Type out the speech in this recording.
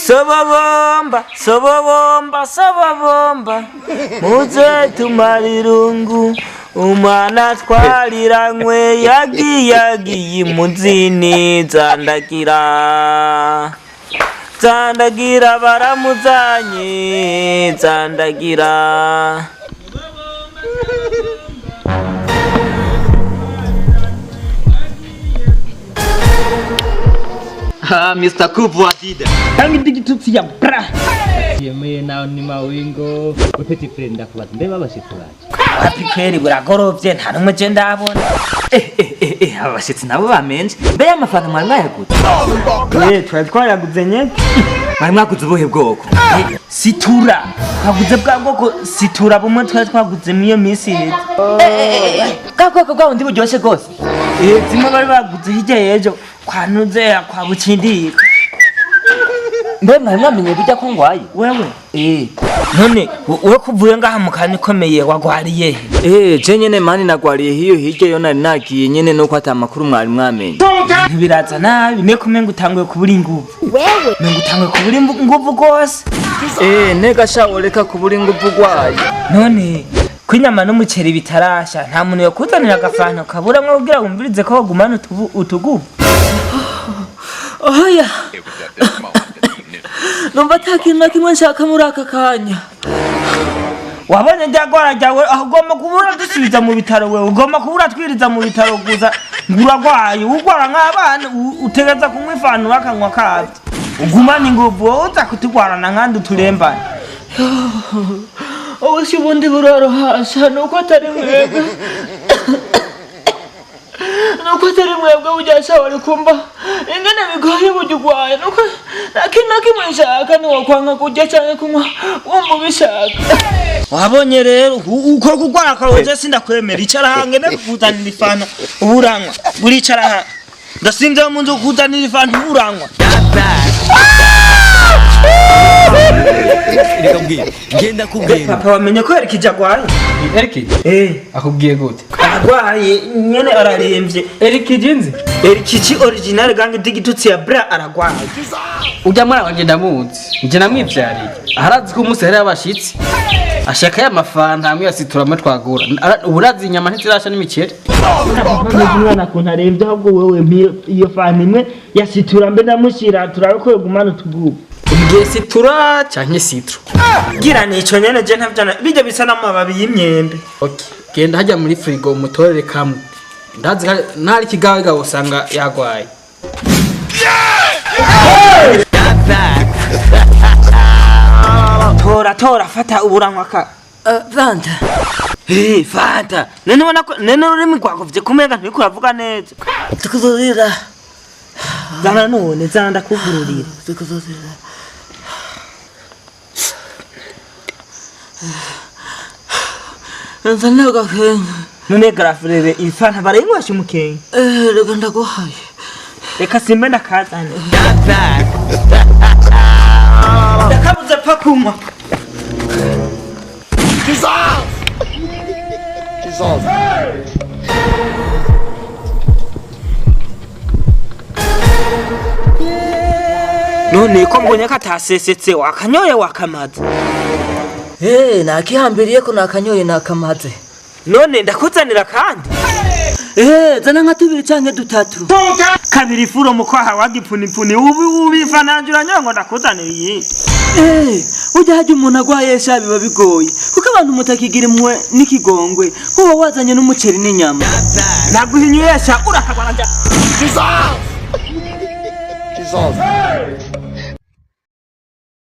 Sobobomba, sobobomba, sobobomba, muze tumara irungu. Umwana twariranywe yagiye yagiye imuzini zandagira zandagira baramuzanye zandagira. Ah, Mr. Kubu Adida. Tangi digitutsi ya bra. Yemeye nawe ni mawingo we petit frere, ndakubaza mbe babashitsi baje? Wapi kweri, buragorovye, nta n'umwe je ndabona. Eh, aba bashitsi nabo bamenje. Mbe y'amafaranga mwari mwayaguze? Eh, twari twayaguze nyene. Mwari mwaguze ubuhe bwoko? Situra, twaguze bwa bwoko situra bumwe twari twaguze muri iyo minsi iheze. Bwa bwoko bwa bundi buryoshe rwose. Eh, zimwe bari baguze hirya y'ejo kwa Nuzeya kwa Bukindika. Mbe mwari mwamenye bijya ko ngwaye? Wewe Eh. none we kuvuye ngaha mu kanya ikomeye wagwariye he? Eh, je nyene mani nagwariye hiyo hirya yo nari nagiye nyene nuko ata makuru mwari mwamenye. Ntibiraza nabi ne kumenga utanguye kubura inguvu, wewe menga utanguye kubura inguvu rwose. Eh, nega sha woreka kubura inguvu gwaye. None ko inyama n'umuceri bitarasha, nta muntu yakuzanira agafanta kaburamwo kugira wumvirize ko wagumana utuguvu? Oya. Numva ata kintu na kimwe nshaka muri aka kanya. Wabonye rya gwara ryawe aho ugomba kuba uradusubiza mu bitaro, wewe ugomba kuba uratwiriza mu bitaro guza ngo uragwaye, ugwara nk'abana utegereza kunywa ifanta urakanywa kavyo ugumana inguvu, wowe uza kutugwarana nkandi uturembane. Ubu si ubundi burorohasha nuko atari mwebwe, nuko atari mwebwe burya sha wari kumva ingene bigoye burya urwaye, nuko nta kintu na kimwe nshaka, ntiwokwanga kurya canke kunywa wumva ubishaka. Wabonye rero uko kugwara kwawe, je sindakwemera. Icara hange ndakuzanira ifanta uburanywa, uricara ha ndasinze mu nzu kuzanira ifanta uburanywa. Reka mbwira, ngenda kubwira. Papa, wamenye ko Erikije agwaye? Eriki? Eh. Akubwiye gute? Aragwaye nyene, araremvye. Eriki jinzi? Erikici original gange digitutsi ya bra aragwaye. Ujya mwana wanje ndamuzi, nje namwivyariye, arazi ko umunsi hari abashitsi ashaka ya mafanta hamwe ya situra twagura. Ubu urazi inyama ntizirasha n'imiceri. Umwana kuntu aremvye, ahubwo wewe mpa iyo fanta imwe yasitura mbe ndamushyira turabe ko yogumana utugubu. Umbwiye situra canke sitro? Gira nico nyene, je ntavyo bijya bisa n'amababi y'imyembe. Okay, genda hajya muri frigo umutorere kamwe, ndazi ntari kigawe usanga yagwaye. Tora tora, fata uburanywa ka Fanta. Eh, fanta. None ubona ko none ururimi rwaguvye kumenga nturiko uravuga neza? Tukuzurira. Zana none, zana ndakugururira. Tukuzurira. Nzanira agakenke. None garafurere, ifanta barayinywesha umukenke? Eh, reka ndaguhaye. Reka simbe ndakazane, ndakabuze pfa kunywa. None ko mbonye ko atasesetse, wakanyoye wakamaze? Eh, nakihambiriye ko nakanyoye nakamaze. None ndakuzanira kandi? Eh, zana nka tubiri canke dutatu. Kabiri furo mu kwaha wagipfunipfuni ubi ubifa nanje uranyoye ngo ndakuzanira iyindi. Eh, burya harya umuntu agwaye sha biba bigoye kuko abantu mutakigira impuhwe n'ikigongwe, nkuba wazanye n'umuceri n'inyama. Naguhinyuye sha urakagwara nja.